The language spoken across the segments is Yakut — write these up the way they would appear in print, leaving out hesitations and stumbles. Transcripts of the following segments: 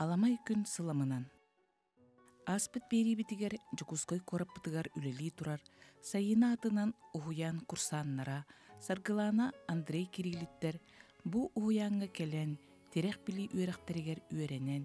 Аламай күн сыламынан. Ааспыт биэриибитигэр Дьокуускай куораппытыгар үлэлии турар Сайыына аатынан уһуйаан курсааннара Саргылаана Андрей Кириллиттэр бу уһуйааҥҥа кэлэн, тирэх билии үөрэхтэригэр үөрэнэн,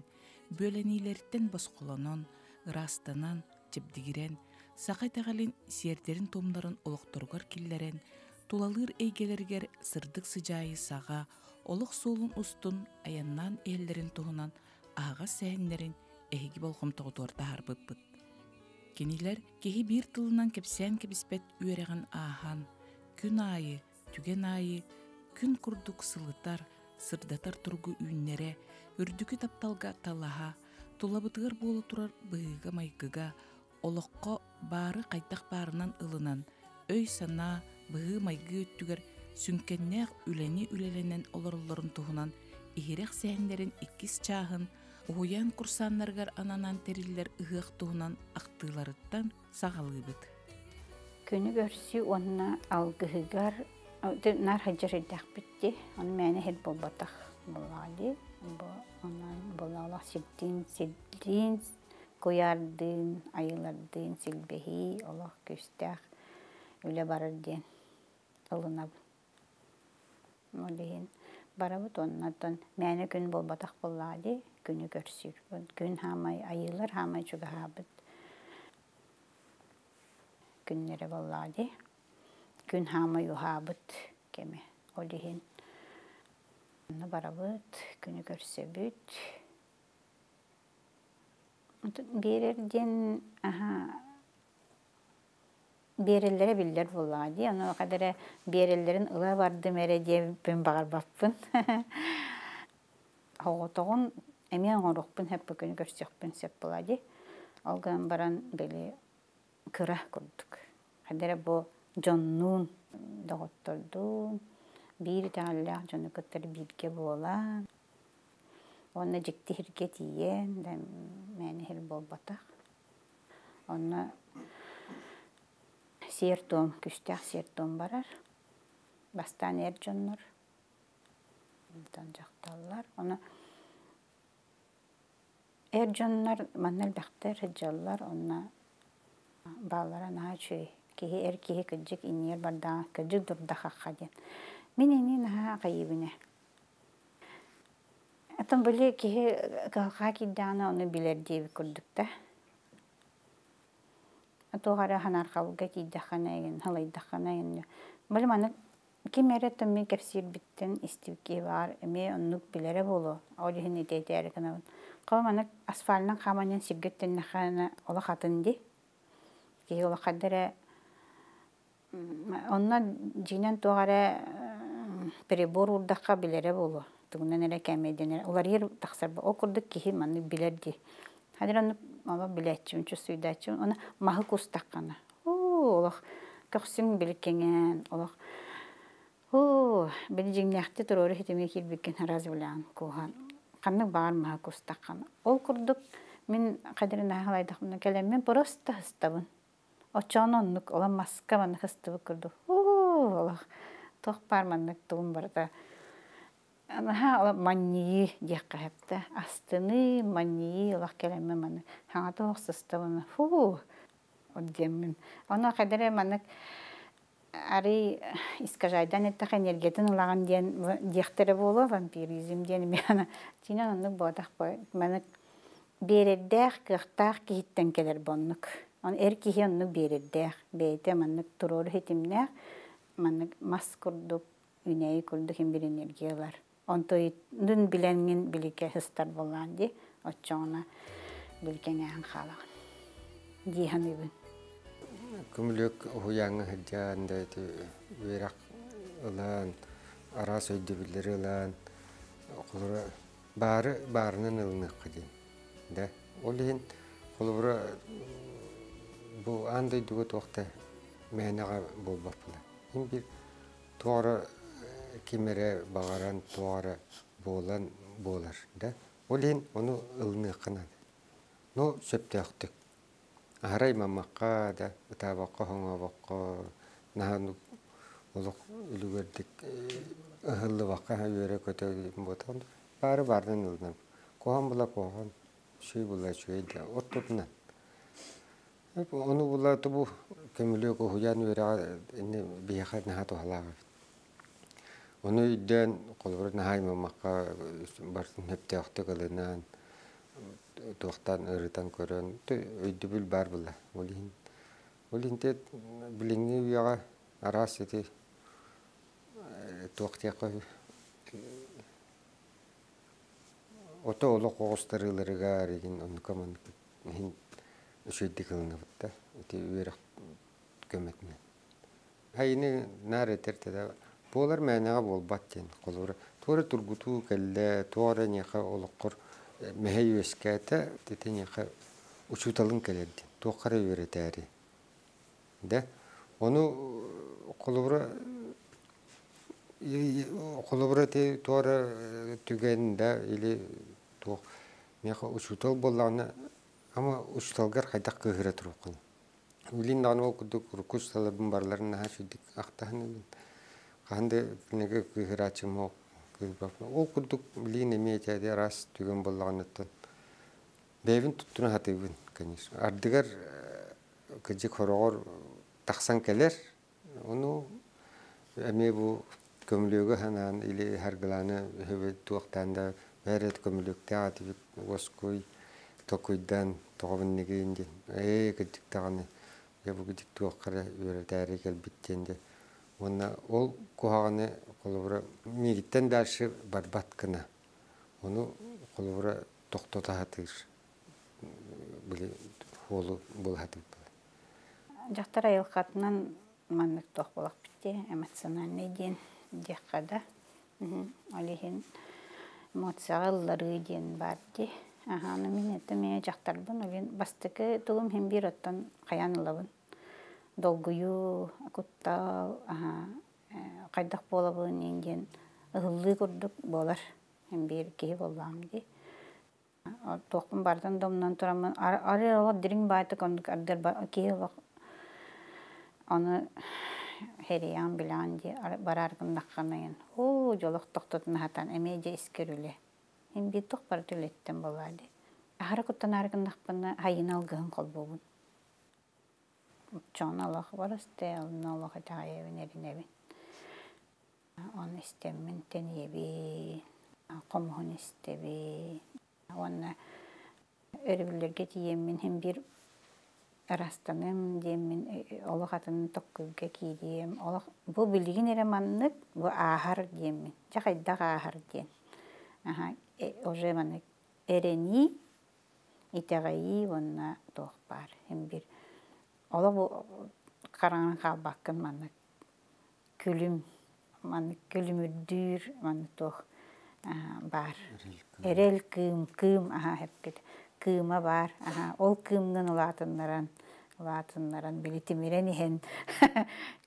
бүөлэниилэриттэн босхолонон, ыраастанан, чэбдигирэн, саха итэҕэлин сиэрдэрин-туомнарын олохторугар киллэрэн, тулалыыр эйгэлэригэр сырдык сыдьаайы саҕа, олох суолун устун айаннаан иһэллэрин туһунан аһаҕас сэһэннэрин эһиги болҕомтоҕутугар таһаарбыппыт. Кинилэр киһи биир тылынан кэпсээн кэбиспэт үөрэҕин ааһан, күн аайы, түгэн аайы күн курдук сылытар, сырдатар туругу үүннэрэ, үрдүкү тапталга талаһа, тулабытыгар буола турар быһыыга-майгыга, олоххо баары хайдах баарынан ылынан, өй-санаа, быһыы-майгы өттүгэр сүҥкэннээх үлэни үлэлэнэн олороллорун туһунан иһирэх сэһэннэрин иккис чааһын уһуйаан курсааннарыгар ананан тэриллэр ыһыах туһунан ахтыыларыттан саҕалыыбыт. Күнү көрсүү уонна алгыһыгар наар сылдьар эрдэхпит дии. Ону мээнэ иһит буолбатах буоллаҕа дии. Бу онон буоллаҕа сирдиин сирдиин куйаардыын, айыылардыын силбэһии олох күүстээх үлэ барар диэн ылынабын. Ол иһин барабыт уонна оттон мээнэ күн буолбатах буоллаҕа дии, күнү көрсүүр. Күн хаамай айыылар хаамай чугаһаабыт күннэрэ буоллаҕа дии. Күн хаамай уһаабыт кэмэ. Ол иһин онно барабыт, күнү көрсөбүт. Биэрэр диэн аһаа биэрэллэрэ биллэр буоллаҕа дии, онуоха эрэ биэрэллэрин ыла бардым эрэ диэбиппин баҕарбаппын. Оҕотоҕун эмиэ оҥоруохпун сөп, бу күнү көрсүөхпүн сөп буолаа дии. Ол гынан баран били кыра курдук. Хайда эрэ бу дьоннуун, доҕоттордуун, биир итэҕэллээх дьону кытта бииргэ буолан уонна дьикти сиргэ тиийэн да мээнэ сир буолбатах. Онно сиэр-туом, күстээх сиэр-туом барар. Бастаан эр дьоннор, онтон дьахталлар. Ону эр дьоннор манна элбэхтэр сылдьаллар, онно бааллара наһаа үчүгэй. Киһи эр киһи кырдьык иннигэр бардаҕына кырдьык дурда-хахха диэн. Мин ини наһаа аҕыйыыбын ээ. Оттон били киһи кыһалҕаҕа киирдэҕинэ ону билэр диэбит курдук да. Туох эрэ санаарҕабылга тиийдэххинэ эҥин, халыйдаххына эҥин. Били маннык ким эрэ оттон мин кэпсиирбиттэн истибит киһи баар эмиэ оннук билэрэ буолуо. Ол иһин ити этээри гынабын. Хоо маннык асфальынан хааман сиргэ үктэннэххинэ олох атын дии. Киһи олох хайда эрэ Онно дьиҥинэн туох эрэ прибор уурдахха билэрэ буолуо, тугунан эрэ кээмэйдэнэр, уларыйар тахсар ол курдук киһи маннык билэр дии. Хадыр оннук олох билээччибин, чувствуйдааччыбын. Уонна маһы кустаххына, уу олох көхсүҥ били кэҥээн, олох уу били дьиҥнээхтик туруору ситимҥэ киирбиккин развлян кууһан ханнык баҕар маһы кустаххына. Ол курдук мин хадыр наһаалайдахпына кэлэммин просто сыстабын. Оччоҕуна оннук олох маска маннык ыстыбыт курдук уу олох туох баар маннык тугум барыта наһаа олох манньыйыы диэххэ сөп да астыныы манньыйыы олох кэлэммин маннык саҥата суох сыстабын фуу диэммин ону хайда эрэ маннык арый искажайдаан эттэххэ энергиятын ылаҕын диэн диэхтэрэ буолуо вампиризм диэн эмиэ дьиҥинэн оннук буолбатах маннык биэрэрдээх кыахтаах киһиттэн кэлэр бу оннук он эр киһи оннук биэрэрдээх бэйэтэ маннык туруору ситимнээх маннык мас курдук үүнээйи курдук иһин бир энергия ылар онтуйдун билэҥҥин биликэ сыстар буоллаҕын дии оччоҕуна биликэҥээһин хаалаҕын дии саныыбын. Көмүлүөк уһуйааҥҥа сылдьан да ити үөрэх ылан араас өйдөбүллэри ылан холобура баары баарынан ылыныахха диэн да ол иһин холобура бу аан дойдуга туох да мээнэҕэ буолбаппына иһин биир туох эрэ ким эрэ баҕаран туох эрэ буолан буолар да ол иһин ону ылыныахха наада но сөптөөхтүк аһара аймаммакка да ытаабакка хоҥообокко наһаа олох үлүгэрдик ыһыллыбакка үөрэ-көтө буотаҕын баары баарынан ылынан. Куһаҕан була куһаҕан, үчүгэй була үчүгэй да ортотунан. Ону була бу көмүлүөк уһуйаан үөрэҕэ инни биһиэхэ наһаа туһалаах эбит. Ону өйдөөн, холобура наһаа аймаммакка барытын сөптөөхтүк ылынан, туохтан ырытан көрөн, өйдөбүл баар буолла. Ол иһин ол иһин билиҥҥи үйэҕэ араас ити туох диэххэ ото олох оҕустарыыларыгар игин оннука маннык иһин үчүгэйдик ылынабыт да ити үөрэх көмөтүнэн. Хайыны наар этэр да буолар мээнэҕэ буолбат диэн холобура туора тургутуу кэллэ туох эрэ эйиэхэ олоххор мэһэй үөскээтэ ити эйиэхэ учууталыҥ кэлэр диэн туохха эрэ үөрэтээри да ону холобура холобура ити туох эрэ түгэн да или туох миэхэ учуутал буоллаҕына ама учууталгар хайдах кыыһыра туруоххун Билин даҕаны ол курдук урукку учууталларбын барыларын наһаа үчүгдүк ахтаһан хаһан да кинигэ кыыһырааччым суох кыыһырбаппын. Ол курдук билигин эмиэ этээди араас түгэн буоллаҕыныттан бэйэбин туттуна сатыыбын, конечно. Ардыгар кырдьык хороҕор тахсан кэлэр. Ону эмиэ бу көмүлүөгү санаан или харгылааны туохтаан да бэйэ көмүлүөктээх этибит уоскуй токуйдаан тоҕо биннигин диэн ээ кырдьык даҕаны дьэ бу кырдьык туохха эрэ үөрэтээри кэлбит диэн дьэ уонна ол куһаҕаны холобура миигиттэн дальше барбат гына ону холобура тохтото сатыыр били хуолу буола сатыыр Дьахтар айылҕатынан маннык туох буолахпыт дии, эмоциональный диэн диэххэ да. Ол иһин эмоцияҕа ылларыы диэн баар дии. Аһа, аны мин это эмиэ дьахтарбын, ол иһин бастакы тылым иһин биир оттон хайаан ылабын. Долгуйуу, куттал, аһа, хайдах буолабын диэн ыһыллыы курдук буолар. Һин биир киһи буоллаҕым дии. Туохпун барытын да умнан тураммын арыы олох дириҥ баайтык оннук ардыар киһи олох ону хэрийэҕин билэҕин дии бараар гыннаххына оо дьолох тохтотун аһатан эмиэ дьэ искэр үлэ ин биир туох барыта үлэттэн буолаа дии аһара куттанаары гыннахпына хайыына алгыһын холбуубун оччоҕуна олох барысты онно олох итэҕэйэбин эрэнэбин Ону истэммин тэнийэбин, хомуһун истэбин уонна өрөбүллэргэ тиийэммин син биир ырастаныам диэммин олох атын токкуйга киириэм, олох бу билигин эрэ маннык, бу ааһар диэммин, дьэ хайдах ааһар диэн. Аһа уже маннык эрэнии, итэҕэйии уонна туох баар син биир олох бу хараҥан хаалбаккын маннык күлүм маннык күлүмүрдүүр маннык туох баар эрэл кыым кыым аһа эппит кыыма баар аһа ол кыымҥын улаатыннаран улаатыннаран били тимирэн иһэн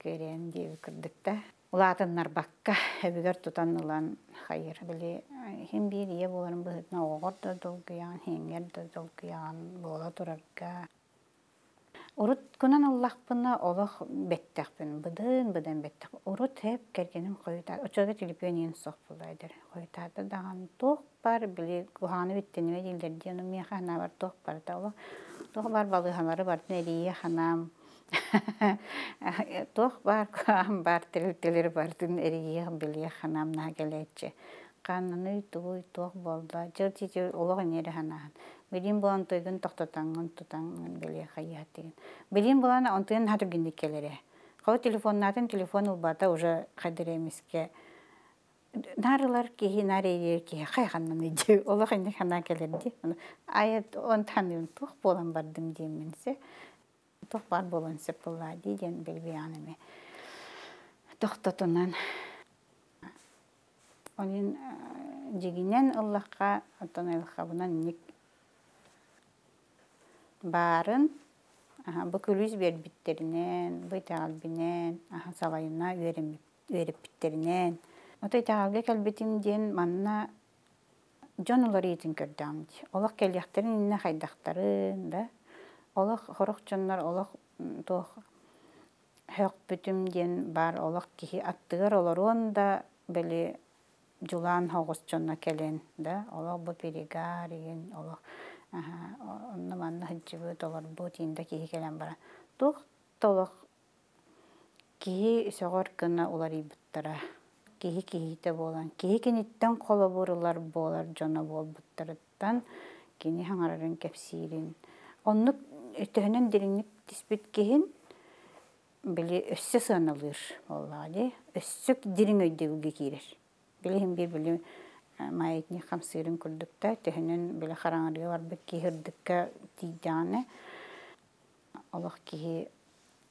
күөрэйэн диэбит курдук да улаатыннарбакка өбүгэр тутан ылан хайыр били иһин биир ийэ буоларын быһыытынан оҕоҕор да долгуйаҕын иһиҥҥэр да долгуйаҕын буола турарга Урут-кунан ыллахпына олох бэттэхпин, быдын-быдан бэттэх. Урут эп кэргэним хойутаа, оччолорго түлүпүөн иһин суох буолла эдэр. Хойутаата даҕаны туох баар били куһаҕаны бүттэнимэ дииллэр диэн, ону миэхэ санаабар туох барыта олох туох баар балыыһалары барытын эрийиэх санаам туох баар куһаҕан баар тэрилтэлэри барытын эрийиэх, билиэх санаам наһаа кэлээччи. Ханнаный, тугуй, туох буолла, дьэ ити олох эмиэ эрэ санааһын. Билим буолан тойгун тохтотоҥҥун тутаҥҥын били хайыһатыгын. Билим буолан онтуйан наһаа түргэнник кэлэрэ. Хоо телефоннаатын телефон ылбата уже хайдыр эмискэ наар ылар киһи наар эрийэр киһи хайханнан дии олох инник санаа кэлэр дии айат онтан туох буолан бардым диэммин се туох баар буолан сөп буоллаа дии диэн билбиэҕин эмиэ тохтотунан Онон дьигинэн ыллахха, оттон айылҕабынан инник баарын бу күлүүс биэрбиттэринэн, бу итэҕэлбинэн, салайына үөрэппиттэринэн. Ото итэҕэлгэ кэлбитим диэн манна дьон уларыйыытын көрдөҕүм дии. Олох кэлиэхтэрин иннинэ хайдахтарын да, олох сорох дьоннор олох туох Һөхпүтүм диэн баар олох киһи аттыгар олоруон да били Дьулаан соҕус дьоно кэлэн да олох бу перегар игин олох онно манна сылдьыбыт олорбут иин да киһи кэлэн баран туох да олох киһи сөҕөр гына уларыйбыттара. Киһи киһитэ буолан, киһи киниттэн холобур ылар буолар дьоно буолбуттарыттан кини хаҥарарын кэпсиирин оннук төһөнөн дириҥник түспүт киһин били өссө сыаналыыр буоллаҕа дии, өссө дириҥ өйдөбүлгэ киирэр. Били иһин биир били маятник хамсыырын курдук да, төһөнөн били хараҥарыга барбыт киһи ырдыкка тиийдэҕинэ, олох киһи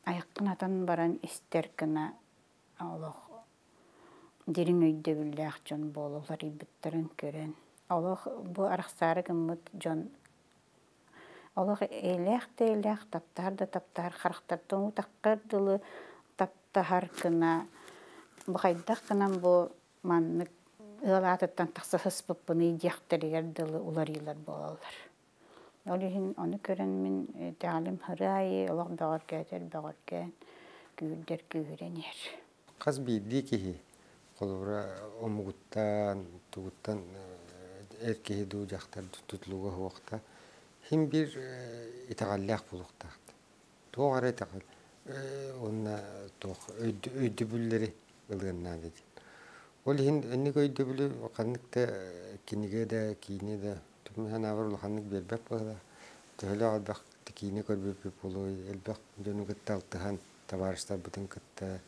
айаххын атан баран истэр гына олох дириҥ өйдөбүллээх дьон буола уларыйбыттарын көрөн, олох бу арахсаары гыммыт дьон Олох эйэлээх да эйэлээх, таптаһар да таптаһар, харахтартан утаххар дылы таптаһар гына бу хайдах гынан бу маннык ыал аатыттан тахса сыспыппыный диэхтэригэр дылы уларыйыылар буолаллар. Ол иһин ону көрөн мин итэҕэлим ырыа аайы олох бөҕөргөөтөр бөҕөргөөн, күүрдэр күүһүрэн иһэр. Хас биирдии киһи холобура омугуттан, тугуттан эр киһи дуу, дьахтар дуу тутулуга суохта син биир итэҕэллээх буолуохтаах. Туох эрэ итэҕэл уонна туох өйдөбүллэри ылыан наада диэн. Ол иһин инник өйдөбүлү ханнык да кинигэ да, киинэ да санаабар улаханнык биэрбэт быһыылаах. Төһөлөөх элбэх киинэ көрбүппүт буолуой, элбэх дьону кытта алтыһан, табаарыстарбытын кытта,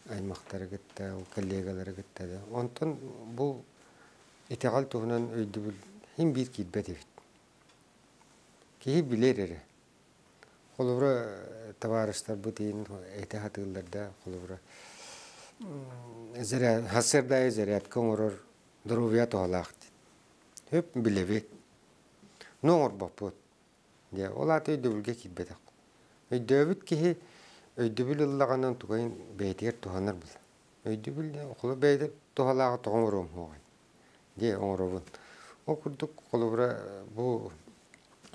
аймахтары кытта, коллегалары кытта да. Онтон бу итэҕэл туһунан өйдөбүл син биир киирбэт эбит. Киһи билэр эрэ. Холобура, табаарыстарбыт иин этэ сатыыллар да, холобура, сарсыарда зарядка оҥорор доруобуйа туһалаах диэн. Хөп билэбит. Ну оҥорбоппут. Дьэ, ол аата өйдөбүлгэ киирбэтэх. Өйдөөбүт киһи өйдөбүл ыллаҕынан тугайын бэйэтигэр туһанар буолар. Өйдөбүл холобур бэйэтэ туһалааҕы тоҕо оҥоруом суоҕай? Дьэ, оҥоробун. Ол курдук холобура бу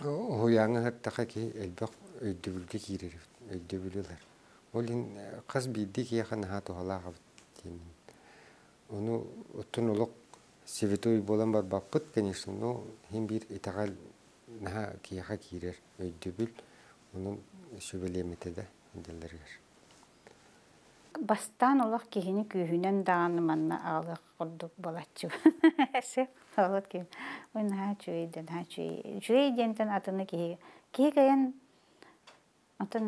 уһуйааҥҥа сыттахха киһи элбэх өйдөбүлгэ киирэр эбит, өйдөбүлү ылар. Ол иһин хас биирдии киһиэхэ наһаа туһалаах эбит диэммин. Ону оттон олох святой буолан барбаппыт, конечно, но иһин биир итэҕэл наһаа киһиэхэ киирэр өйдөбүл, онон сүбэлиэм этэ да дьалларыгар. Бастаан олох киһини күүһүнэн даҕаны манна аҕалыах курдук буолааччы. Олох киһи ой наһаа үчүгэй да наһаа үчүгэй. Үчүгэй диэнтэн атыны киһи киһи кыайан атын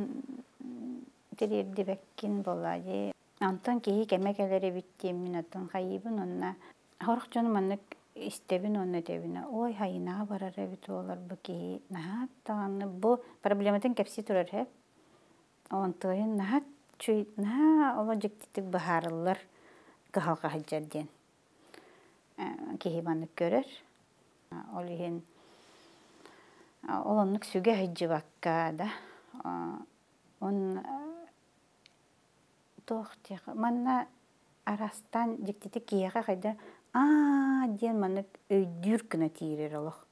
тириэрдибэккин буоллаа дии. Онтон киһи кэмэ кэлэр эбит диэммин оттон хайыыбын уонна Сорох дьону маннык истэбин уонна этэбин ой хайынаҕа барар эбит буолар бу киһи наһаа даҕаны бу проблематын кэпсии турар үһү. Онтуойун наһаа үчүгэй наһаа олох дьиктитик быһаарыллар кыһалҕа сылдьар диэн киһи маннык көрөр. Ол иһин ол оннук сүгэ сылдьыбакка да он Туох диэх манна араастаан дьиктитик киһиэхэ хайда аа диэн маннык өйдүүр гына тиийэр олох.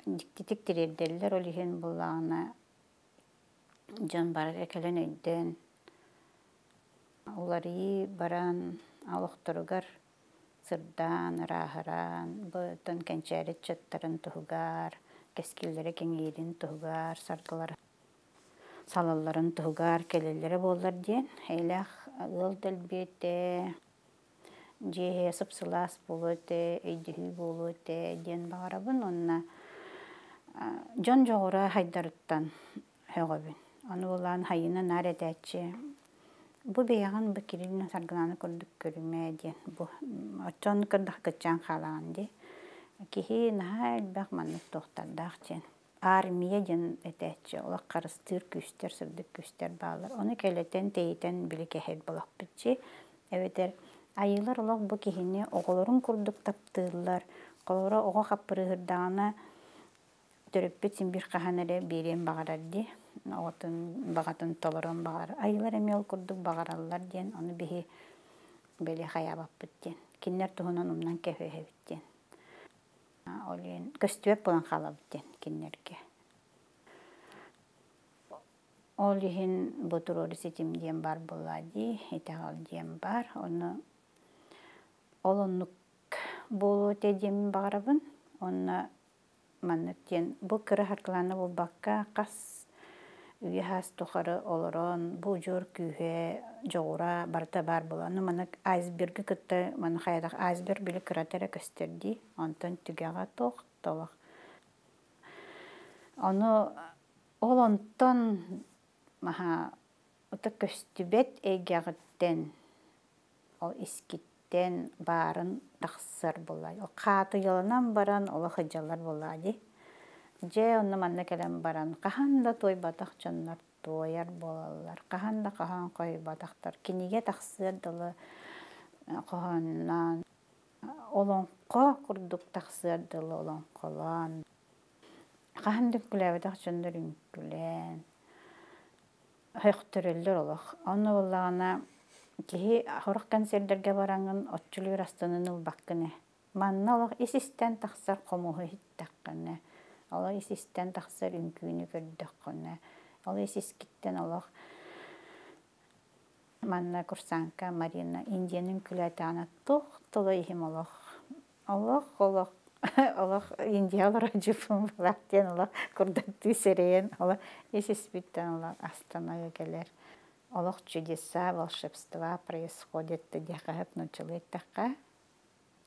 Дьиктитик тириэрдэллэр ол иһин буоллаҕына дьон бары кэлэн өйдөөн уларыйыы баран олохторугар сырдаан, ырааһыран, бу оттон кэнчээри ыччаттарын туһугар, кэскиллэрэ кэҥиирин туһугар саргылара салалларын туһугар кэлэллэрэ буоллар диэн эйэлээх ыал дэлби этэ, дьиэ иһэ сып-сылаас буолуо этэ, өйдөһүү буолуо этэ диэн баҕарабын уонна дьон дьоҕура хайдарыттан сөҕөбүн. Ону булаан хайыына наар этээччи бу бэйэҕин бу Кириллина Саргылаана курдук көрүмэ диэн бу оччону көрдөххө кыччаан хаалаҕын дии. Киһи наһаа элбэх маннык туохтардаах диэн Армия диэн этээччи, олох харыстыыр күүстэр, сырдык күүстэр бааллар. Ону кэлэтэн, тэйитэн били кэһэр болохпут дии. Эбэтэр айыылар олох бу киһини оҕолорун курдук таптыыллар. Холобура, оҕо хаппырыыһырдаҕына төрөппүт син биир хаһан эрэ биэриэн баҕарар дии. Оҕотун баҕатын толоруон баҕарар. Айыылар эмиэ ол курдук баҕараллар диэн, ону биһи били хайаабаппыт диэн. Кинилэр туһунан умнан кэбиһэбит диэн. Ол иһин көстүбэт буолан хаалабыт диэн кинилэргэ. Ол иһин бу туруору ситим диэн баар буоллаа дии, итэҕэл диэн баар. Ону Ол оннук буолуо этэ диэммин баҕарабын. Уонна маннык диэн бу кыра Саргылаана буолбакка хас үйэ саас тухары олорон бу удьуор күүһэ, дьоҕура барыта баар буолан ну маннык айсбергы кытта маны хайатах айсберг били кырата эрэ көстөр дии онтон түгэҕэ туох толох ону ол онтон маһа ото көстүбэт эйгэҕиттэн ол искиттэн баарын тахсар буолла. Хаатыйаланан баран олох ыдьаллар буоллаа дии. Дьэ, онно манна кэлэн баран хаһан да туойбатах дьоннор туойар буолаллар. Хаһан да хаһан хойбатахтар. Кинигэ тахсыар дылы хоһоонноон, олоҥхо курдук тахсыар дылы олоҥхолоон, хаһан да үҥкүүлээбэтэх дьоннор үҥкүүлээн, Һөхтөрөллөр олох. Онно буоллаҕына киһи сорох кэнсиэрдэргэ бараҥҥын оччулуур астынын ылбаккын ээ. Манна олох ис-истэн тахсар хомуһу иһиттэххинэ, олох ис-истэн тахсар үҥкүүнү көрдөххүнэ, ол ис-искиттэн олох манна курсанка Марина Индияны үҥкүүлээтэҕинэ туох тыла иһим олох Олох олох олох Индия олородьуппун булаах диэн олох курдаттыы сэрэйэн олох ис-испиттэн олох астына кэлэр. Олох чудеса, волшебства происходит диэххэ сөп нууччалыы эттэххэ.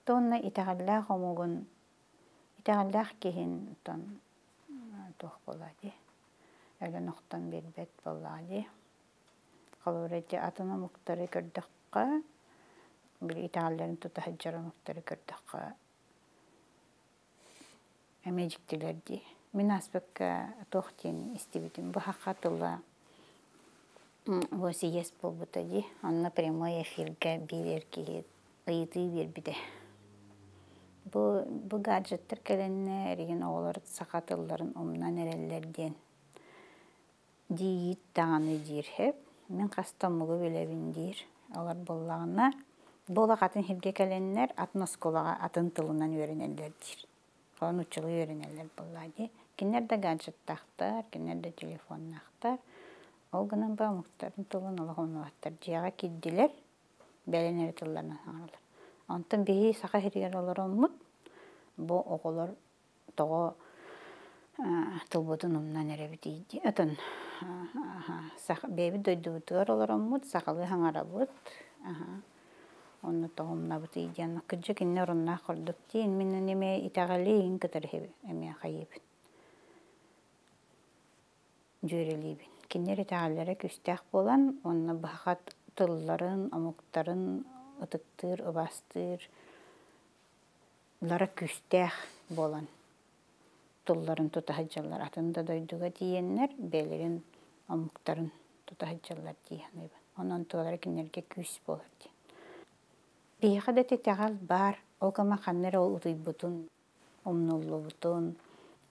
Тонна итэҕэллээх омугун, итэҕэллээх киһин тон туох буолаа дии, өлөн охтон биэрбэт буоллаҕа дии. Холобура ити атын омуктары көрдөххө, били итэҕэллэрин тута сылдьар омуктары көрдөххө, эмиэ дьиктилэр дии. Мин ааспыкка туох диэн истибитим, бу саха тыла съезд буолбута дии. Онно прямой эфиргэ биир эр киһи ыйытыы биэрбитэ. Бу, бу гаджеттар кэлэннэр эригин оҕолор саха тылларын умнан эрэллэр диэн Диигит даҕаны диир сөп, мин хас да омугу билэбин диир. Олор буоллаҕына, бу олох атын сиргэ кэлэннэр атын оскуолаҕа атын тылынан үөрэнэллэр диир. Ол нууччалыы үөрэнэллэр буоллаҕа дии. Кинилэр да гаджеттаахтар, кинилэр да телефоннаахтар. Ол гынан баран омуктарын тылын олох умнубаттар. Дьиэҕэ киирдилэр, бэйэлэрин эрэ тылларынан саҥараллар. Онтон биһиги Саха сиригэр олороммут, бу оҕолор тоҕо тылбытын умнан эрэбитий дии атын бэйэбит дойдубутугар олороммут сахалыы саҥарабыт онно тоҕо умнабытый диэн кырдьык иннэ оруннаах курдук дии мин эмиэ итэҕэли иһин кытары эмиэ хайыыбын дьүөрэлиибин кинилэр итэҕэллэрэ күүстээх буолан уонна быһахат тылларын омуктарын ытыктыыр убаастыыр Лара күүстээх буолан тылларын тута сылдьаллар. Атын да дойдуга тиийэннэр бэйэлэрин омуктарын тута сылдьаллар дии саныыбын. Онон туолара кинилэргэ күүс буолар диэн. Биһиэхэ да итэҕэл баар, ол гына ханна эрэ ол утуйбутун, умнуллубутун,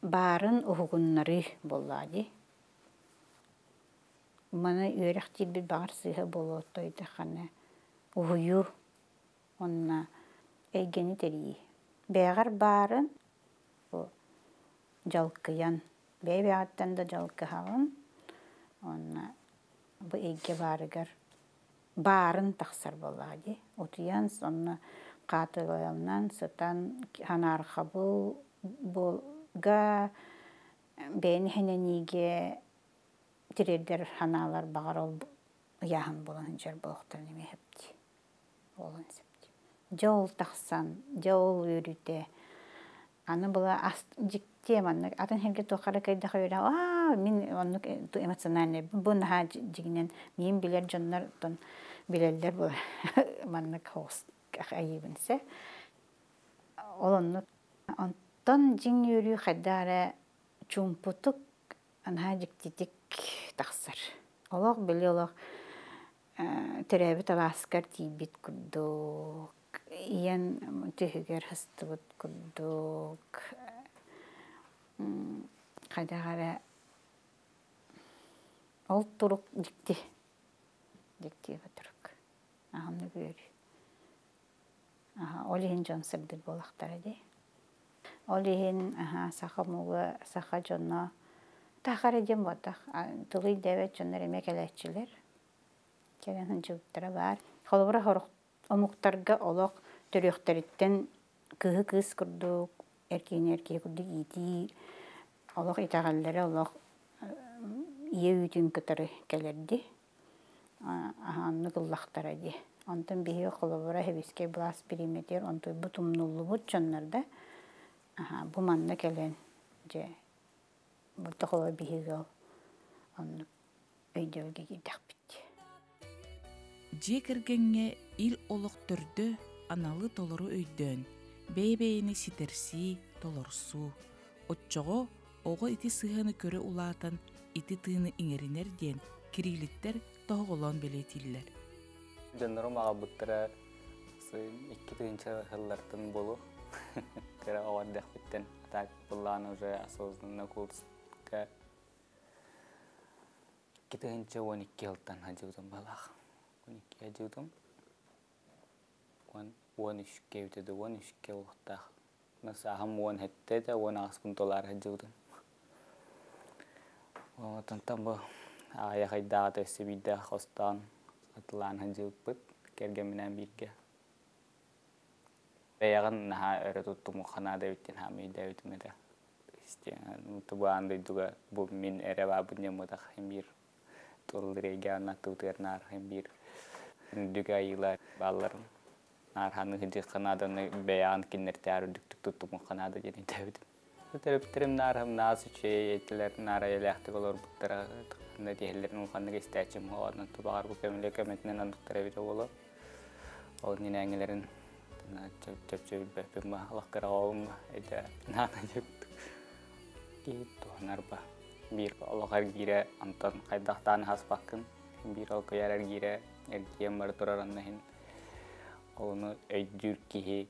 баарын уһугуннарыы буоллаҕа дии. Маны үөрэх диирбит баҕар сыыһа буолуо тойдаххына уһуйуу уонна эйгэни тэрийии. Бэйэҕэр баарын бу дьалкыйан, бэйэ-бэйэҕиттэн да дьалкыһаҕын уонна бу эйгэ баарыгар баарын тахсар буоллаҕа дии. Утуйан сонно хаатыланан сытан санаарҕабыл буолга бэйэни иһинэниигэ тириэрдэр санаалар баҕар ол ыйааһын буолан сылдьар буолуохтарын эмиэ сөп дии. Буолуон сөп. Дьэ ол тахсан, дьэ ол үөрүүтэ. Аны была ас дьикти маннык атын сиргэ туохха эрэ кыайдах үөрэх аа мин оннук эмоциональный бу наһаа дьигинэн миин билэр дьоннор оттон билэллэр бу маннык хоҕус айыыбын сэ. Ол оннук онтон дьиҥ үөрүү хайдах эрэ чуумпутук наһаа дьиктитик тахсар. Олох били олох төрөөбүт алааскар тиийбит курдук, ийэн түһүгэр сыстыбыт курдук, хайдах эрэ ол турук дьикти, дьикти турук. Аһымнык үөрүү. Ол иһин дьон сырдык буолахтара дии. Ол иһин саха омуга, саха дьоно таах эрэ диэн буолбатах, тылы өйдөөбөт дьоннор эмиэ кэлээччилэр. Кэлэн сылдьыбыттара баар. Холобура, сорох омуктарга олох Төрүөхтэриттэн кыыһы кыыс курдук, эр киһини эр киһи курдук иитии, олох итэҕэллэрэ олох ийэ үүтүн кытары кэлэрди. Аһааннык ыллахтара дии. Онтон биһиги холобура сэбиэскэй былаас бириэмэтигэр онтуйбут умнуллубут дьоннор да бу манна кэлэн дьэ бу холобура биһиги ол оннук өйдөбүлгэ киирдэхпит. Дьиэ кэргэҥҥэ ил олох төрдө аналы толору өйдөөн, бэйэ-бэйэни ситэрсии, толорсуу. Оччоҕо оҕо ити сыһыаны көрө улаатан ити тыыны иҥэринэр диэн Кириллиттэр тоһоҕолоон бэлиэтииллэр. Дьоннорум аҕалбыттара 2 тыһыынча сыллартан буолуо. Кыра оҕо эрдэхпиттэн. А так былаан уже осознанно курска 2012 сылтан сылдьыбытым баалаах. 12 сылдьыбытым. 13-кэ эбитэ да 13-кэ олохтоох. Сааһым 17 этэ, 18-пын толоору сылдьыбытым. Онтон бу аҕыйах ыйдааҕыта өссө биирдэ хостоон атылаан сылдьыбыппыт кэргэмминээн бииргэ. Бэйэҕин наһаа өрө туттумуохха наада эбит диэн хаамыы өйдөөбүтүм этэ. Бу аан дойдуга бу мин эрэ баабын диэн биир туллур эйгэ аттыбытыгар наар биир үрдүк айыылар бааллар. Наар ханнык сылдьыахха нааданы бэйэҕин кинилэртээр үрдүктүк туттумуохха наада диэн өйдөөбүтүм. Төрөппүттэрим наар наас үчүгэй этилэр, наар эйэлээхтик олорбуттара, ханна тиһэллэрин улаханнык истээччим оҕонон тубаҕар бу көмөлө көмөтүнэн оннуктар эбитэ буолуо. Ол нинээҥилэрин чөпчө билбэппин ба, олох кыра оҕобун ба, өйдөө наана диэбит. Киһи туһанар ба. Биир олох эргиирэ онтон хайдахтаан хаспаккын, биир ол куйаар эргиирэ эргийэн бара турар онно иһин олону өйдүүр киһи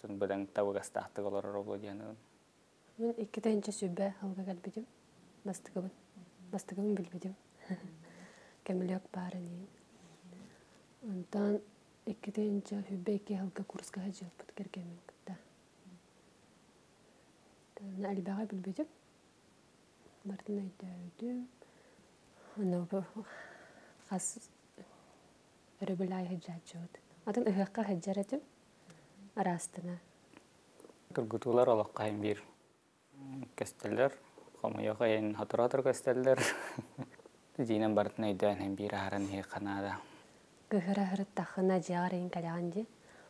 быдаҥ табыгастаахтык олорор обо диэн. Мин 2020 сылга кэлбитим. Бастакыбын. Бастакыбын билбитим. Көмүлүөк баар ини. Онтон 2022 сылга курска сылдьыбыппыт кэргэммин кытта. Элбэҕи билбитим. Барытын өйдөөбүтүм. Аны хас өрөбүл аайы сылдьааччыбыт. Атын ыһыахха сылдьар этим. Араастана. Тургутуулар олоххо иһин биир көстөллөр, хомойуох иһин сотору-сотору көстөллөр. Дьиинэн барытын өйдөөн иһин биир аһаран иһиэххэ наада. Кыһыра сырыттаххына дьиэҕэр иһин кэлэҕин дии.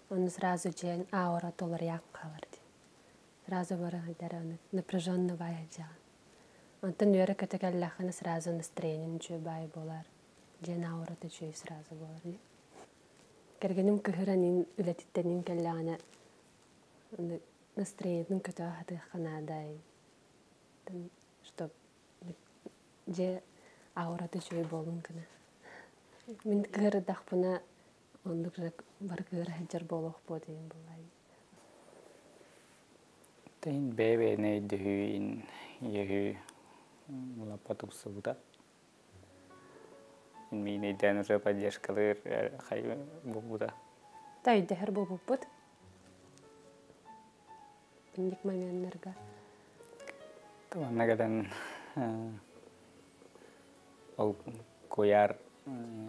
Ону сразу дьиэн аура толоруйаах хаалар дии. Сразу бары сылдьар напряженно баай сылдьаҕын. Онтон үөрэ көтө кэллэххинэ сразу настроениең үчүгэй баай буолар. Дьиэн аурата үчүгэй сразу буолар дии. Кэргэним кыһыран ин үлэтиттэн кэллэҕинэ настроениетын көтөҕө сатыахха наада. Чтоб дьиэ аурата үчүгэй буолун гына. Мин кыһырдахпына оннук бары кыһыра сылдьар буолуох диэн буоллай. Тин бэйэ-бэйэни өйдөһүү ин иэһүү лаппа тупсубута. Миин өйдөөн уже поддержкалыыр хай буолбута. Та өйдөһөр буолбуппут. Инник моменнарга. Манна кэлэн ол куйаар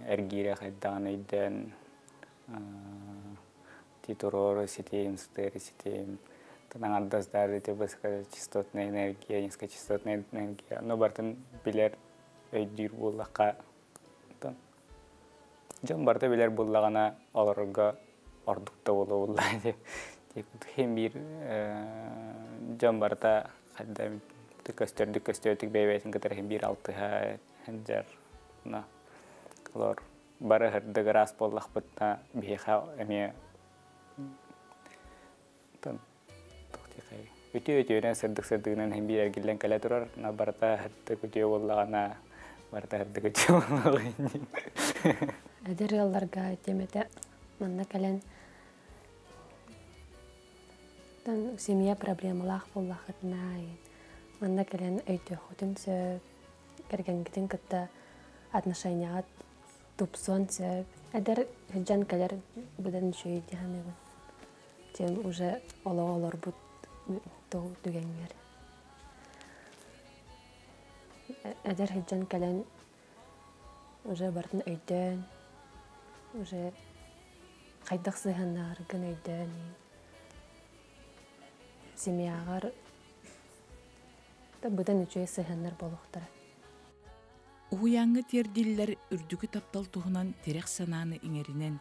эргиирэ хайдаҕын өйдөөн титурору ситим, сытыары ситим, аҥардас ити высокочастотная энергия, низкочастотная энергия, ну бартын билэр өйдүүр буоллахха дьон барыта билэр буоллаҕына олорорго ордук да буолуо хим биир дьон барыта хайда көстөрдүк көстөөтүк бэйбэйтин кытары хим биир алтыһа сылдьар на олор бары хырдык ыраас буоллахпытына биһиэхэ эмиэ үтүө үтүөнэн сырдык сырдыгынан хим биир эргиллэн кэлэ турар на барыта хырдык үтүө буоллаҕына барыта хырдык үтүө буоллаҕына. Эдэр ыалларга темете манна кэлэн семья проблемалаах буоллахытына манна кэлэн өйдөөххүтүн сөп, кэргэҥҥитин кытта отношенияҕа тупсуон сөп. Эдэр сылдьан кэлэр быдан үчүгэй дии саныыбын. Чем уже олоҕу олорбут түгэҥҥэр. Эдэр сылдьан кэлэн уже барытын өйдөөн, уже Хайдах сыһыаннааргын өйдөөн семьяҕар быдан үчүгэй сыһыаннар буолуохтара. Уһуйааҥҥа тиэрдиллэр үрдүкү таптал туһунан тирэх санааны иҥэринэн,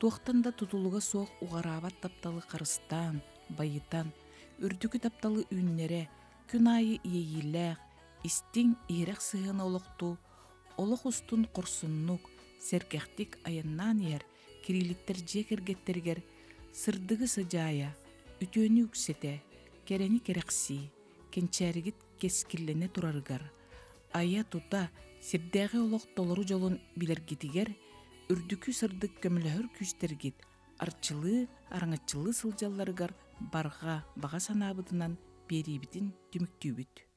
туохтан да тутулуга суох уҕараабат тапталы харыстаан, байытан, үрдүкү тапталы үүннэрэ, күн аайы иэйиилээх, истиҥ, иһирэх сыһыаны олохтуу, олох устун хорсуннук, сэргэхтик айаннаан иһэр Кириллиттэр дьиэ кэргэттэригэр сырдыгы сыдьаайа, үтүөнү үксэтэ, кэрэни кэрэхсии, кэнчээригит кэскиллэнэ турарыгар, айа-тута, сирдээҕи олох толору дьолун билэргитигэр үрдүкү сырдык көмөлөһөр күүстэргит арчылыы, араҥаччылыы сылдьалларыгар барҕа баҕа санаабытынан биэриибитин түмүктүүбүт.